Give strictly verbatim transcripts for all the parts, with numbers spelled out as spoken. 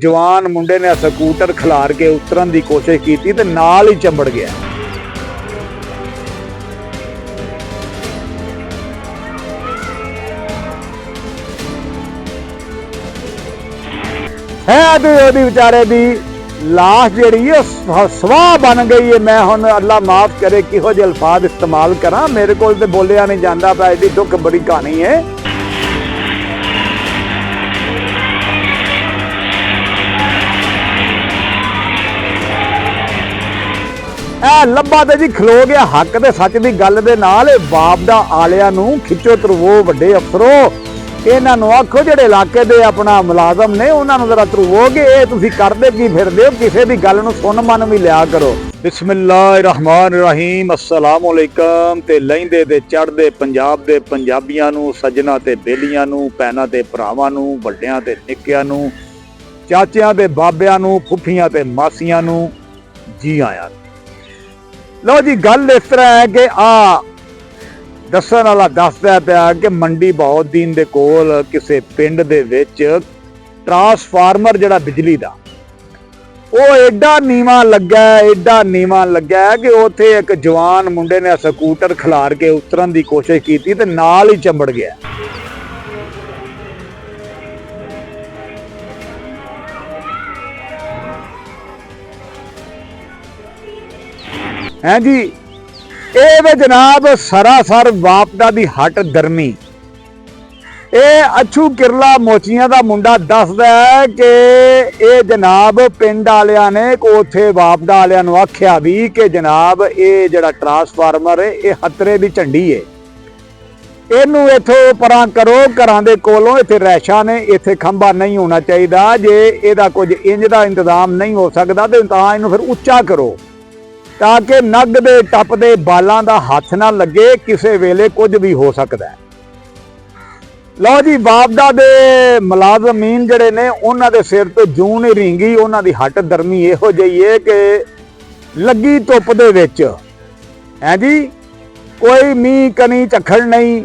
جوان منڈے نے سکوٹر کھلار کے اترن دی کوشش کیتی تے نال ہی چمبڑ گیا۔ ہے تے اوہدی وچارے دی لاش جیہڑی ہے، سوا بن گئی ہے۔ میں ہن، اللہ معاف کرے، کہو جے الفاظ استعمال کراں، میرے کول تے بولیا نہیں جاندا پیا، ایڈی دکھ بڑی کہانی ہے۔ اے لبا تے جی کھلو گیا حق تے سچ دی گل دے نال۔ اے باپ دا آلیاں نوں کھچو تروو، وڈے افسرو، انہاں نوں آکھو جڑے علاقے دے اپنا ملازم نے، انہاں نوں ذرا تروو کہ اے تسی کردے کی پھردے ہو، کسے دی گل نوں سن من وی لیا کرو۔ بسم اللہ الرحمن الرحیم۔ السلام علیکم تے لیندے تے چڑھدے پنجاب دے پنجابیاں نوں، سجنا تے بیلیاں نوں، بھیناں تے بھراواں نوں، وڈیاں تے نکیاں نوں، چاچیاں تے بابیاں نوں، پھپھیاں تے ماسیاں نوں، جی آیا۔ لو جی، گل اس طرح ہے کہ آ دسن والا دسدا پیا کہ منڈی بہاؤالدین دے کول کسے پنڈ دے وچ ٹرانسفارمر جڑا بجلی دا، او ایڈا نیواں لگا ہے، ایڈا نیواں لگا ہے کہ اوتھے ایک جوان منڈے نے سکوٹر کھلار کے اترن دی کوشش کیتی تے نال ہی چمبڑ گیا۔ ہیں جی، اے وے جناب، سراسر واپڈا دی ہٹ درمی۔ اے اچھو کرلا موچیاں دا منڈا دسدا ہے کہ اے جناب پنڈ آلیاں نے کو اوتھے واپڈا آلیاں نوں آکھیا وی کہ جناب، اے جڑا ٹرانسفارمر ہے، اے خطرے دی جھنڈی ہے۔ اینوں ایتھوں پراں کرو، گھراں دے کولوں ایتھے ریشاں نے، ایتھے کھمبا نہیں ہونا چاہیدا۔ جے ایہدا کچھ انج دا انتظام نہیں ہو سکدا تے تاں اینوں پھر اچا کرو، تاکہ نگ دے ٹپ دے بالاں دا ہتھ نہ لگے، کسے ویلے کچھ وی ہو سکدا ہے۔ لو جی، واپڈا دے ملازمین جڑے نے، انہاں دے سر تے جون ہی رینگی، انہاں دی ہٹ درمی ایہو جئی ہے کہ لگی دھپ دے وچ، ہیں جی، کوئی مینہ کنی چکھڑ نہیں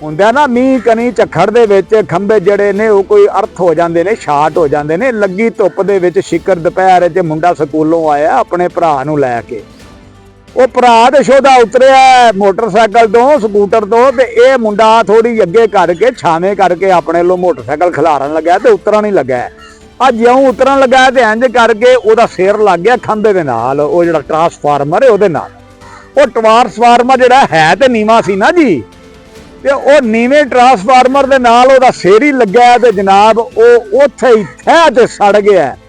ہوندا نا، مینہ کنی چکھڑ دے وچ کھمبے جڑے نے، او کوئی ارتھ ہو جاندے نے، شارٹ ہو جاندے نے۔ لگی دھپ دے وچ شکر دوپہر وچ منڈا سکولوں آیا اپنے بھرا نوں لے کے۔ او بھرا تے شودا اتریا ہے موٹر سائیکل تو، سکوٹر تو، تے اے منڈا تھوڑی اگے کر کے، چھاویں کر کے اپنے لو موٹر سائیکل کھلارن لگا تے اترن ہی لگا ہے۔ آ جیوں اترن لگا ہے تے انج کر کے او دا سر لگ گیا کھمبے دے نال، او جڑا ٹرانسفارمر ہے او دے نال۔ او ٹرانسفارمر جڑا ہے تے نیواں سی نا جی، تے او نیویں ٹرانسفارمر دے نال او دا سر ہی لگا ہے تے جناب او اوتھے ہی تھے تے سڑ گیا ہے۔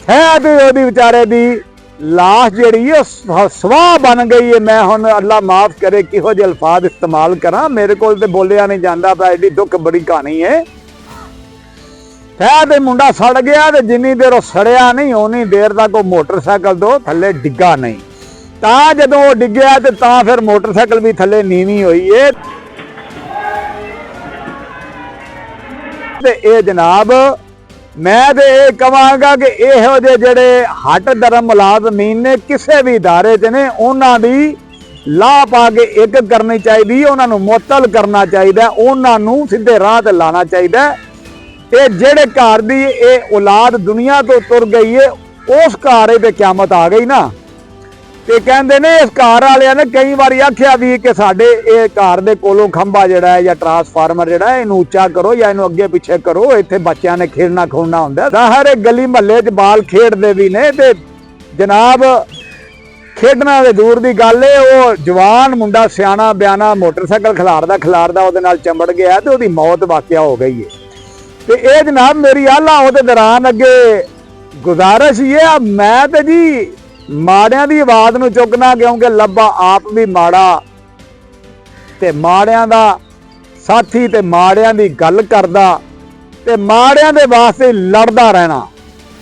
ہے تے اوہدی وچارے دی لاش جیہڑی ہے، سوا بن گئی ہے۔ میں ہن، اللہ معاف کرے، کہو جے الفاظ استعمال کراں، میرے کول تے بولیا نہیں جاندا پیا، ایڈی دکھ بڑی کہانی ہے۔ ہے تے منڈا سڑ گیا تے جنی دیر او سڑیا نہیں، اونی دیر تک او موٹر سائیکل تو تھلے ڈگا نہیں۔ تاں جدوں او ڈگیا تے تاں پھر موٹر سائیکل وی تھلے نیوی ہوئی ہے۔ تے اے جناب، میں تے اے کہواں گا کہ ایہو جے جڑے ہٹ درم ملازمین نے کسے وی ادارے چ نے، انہاں دی لا پا کے ایک کرنی چاہیدی، انہاں نوں معطل کرنا چاہیدا ہے، انہاں نوں سیدھے راہ تے لانا چاہیدا ہے۔ تے جڑے گھر دی اے اولاد دنیا تو تر گئی ہے، اس گھر تے قیامت آ گئی نا۔ تے کہندے نے اس گھر والے نے کئی واری آکھیا بھی کہ ساڈے اے گھر دے کولوں کھمبا جڑا ہے یا ٹرانسفارمر جڑا ہے، اینوں اچا کرو یا اینوں اگے پیچھے کرو، ایتھے بچیاں نے کھیڈنا کھوڈنا ہوندا ہے۔ ظاہر ہے گلی محلے چ بال کھیڈدے بھی نے تے جناب کھیڈنا دے دور دی گل ہے، او جوان منڈا سیانا بیانا موٹر سائیکل کھلاردا کھلاردا اودے نال چمبڑ گیا تے اودی موت واقعہ ہو گئی ہے۔ تے اے جناب میری آلہ اودے دوران اگے گزارش یہ آ، میں تے جی ماڑیاں دی آواز نوں چکنا، کیونکہ لبا آپ بھی ماڑا تے ماڑیاں دا ساتھی تے ماڑیاں دی گل کردا تے ماڑیاں دے واسطے لڑدا رہنا۔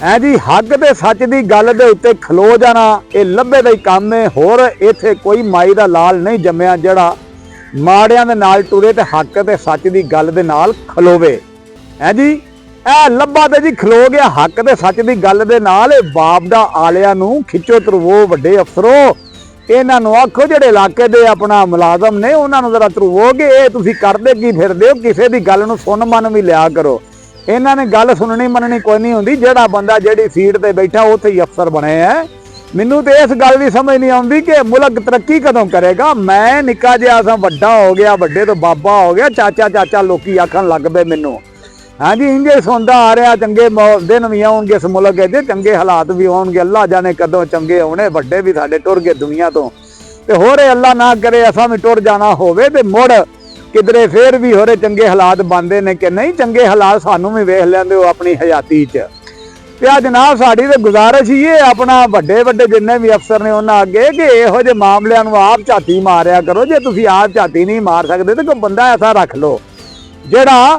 اے جی، حق تے سچ دی گل دے اُتے کھلو جانا، اے لبے دا ہی کم اے۔ ہور ایتھے کوئی مائی دا لال نہیں جمیا جیہڑا ماڑیاں دے نال ٹرے تے حق تے سچ دی گل دے نال کھلووے۔ اے جی، اے لبا تے جی کھلو گیا حق تے سچ دی گل دے نال۔ اے باپ دا آلیاں نوں کھچو تروو، وڈے افسرو، انہاں نوں آکھو جیہڑے علاقے دے اپنا ملازم نے، انہاں نوں ذرا تروو کہ اے تسی کردے کی پھردے ہو، کسے دی گل نوں سن من وی لیا کرو۔ انہاں نے گل سننی مننی کوئی نہیں ہوندی۔ جیہڑا بندہ جیہڑی سیٹ تے بیٹھا، اوتھے ہی افسر بنے ہے۔ مینوں تے اس گل دی سمجھ نہیں آندی کہ ملک ترقی کدوں کرے گا۔ میں نکا جہا سا، وڈا ہو گیا، وڈے تو بابا ہو گیا، چاچا چاچا لوکی آکھن لگ پے مینوں۔ ہاں جی، انجے سندا آ رہیا، چنگے مو- دن وی آؤن گے اس ملک وچ، چنگے حالات وی آؤن گے۔ اللہ جانے کدوں چنگے ہونے، وڈے وی ساڈے ٹر گئے دنیا تو۔ تے ہورے اللہ نہ کرے اساں وی ٹر جانا ہووے تے مڑ کدرے فیر وی ہورے چنگے حالات بندے نے کہ نہیں، چنگے حالات سانوں وی ویکھ لیندے ہو اپنی حیاتی چ۔ تے آ جناب، ساڈی تے گزارش ہی ہے اپنا وڈے وڈے جننے وی افسر نے انہاں اگے کہ ایہو جے معاملیاں نوں آپ جھاتی ماریا کرو۔ جے تسی آپ جھاتی نہیں مار سکدے تے کوئی بندہ ایسا رکھ لو جیہڑا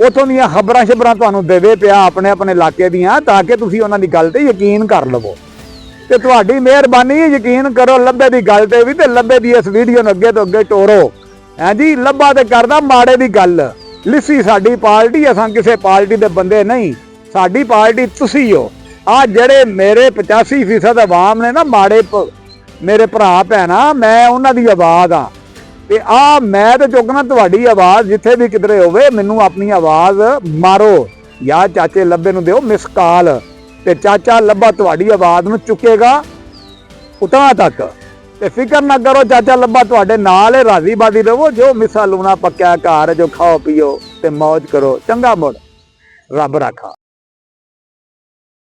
اتھوں دیاں خبراں شبراں تانوں دیوے پیا اپنے اپنے علاقے دیاں، تاکہ تسی انہاں دی گل تے یقین کر لوو۔ تے تہاڈی مہربانی، یقین کرو، لبے دی گل تے وی تے لبے دی اس ویڈیو نوں اگے تو اگے ٹورو۔ ہاں جی، لبا تے کردا ماڑے دی گل۔ لسی ساڈی پارٹی، اساں کسے پارٹی دے بندے نہیں، ساڈی پارٹی تسی ہو۔ آ جڑے میرے پچاسی فیصد عوام نے نا ماڑے پ- میرے بھرا بھیناں، میں انہاں دی آواز آ۔ تے آ میں تے چکنا تہاڈی آواز، جتھے بھی کدرے ہووے مینوں اپنی آواز مارو، یا چاچے لبے نوں دیو مس کال، تے چاچا لبا تہاڈی آواز نوں چکے گا اتنا تک۔ تے فکر نہ کرو، چاچا لبا تہاڈے نال ہے، راضی بازی رہو۔ جو مسا لونا پکیا گھر جو کھاؤ پیو تے موج کرو۔ چنگا مڑ، رب رکھا۔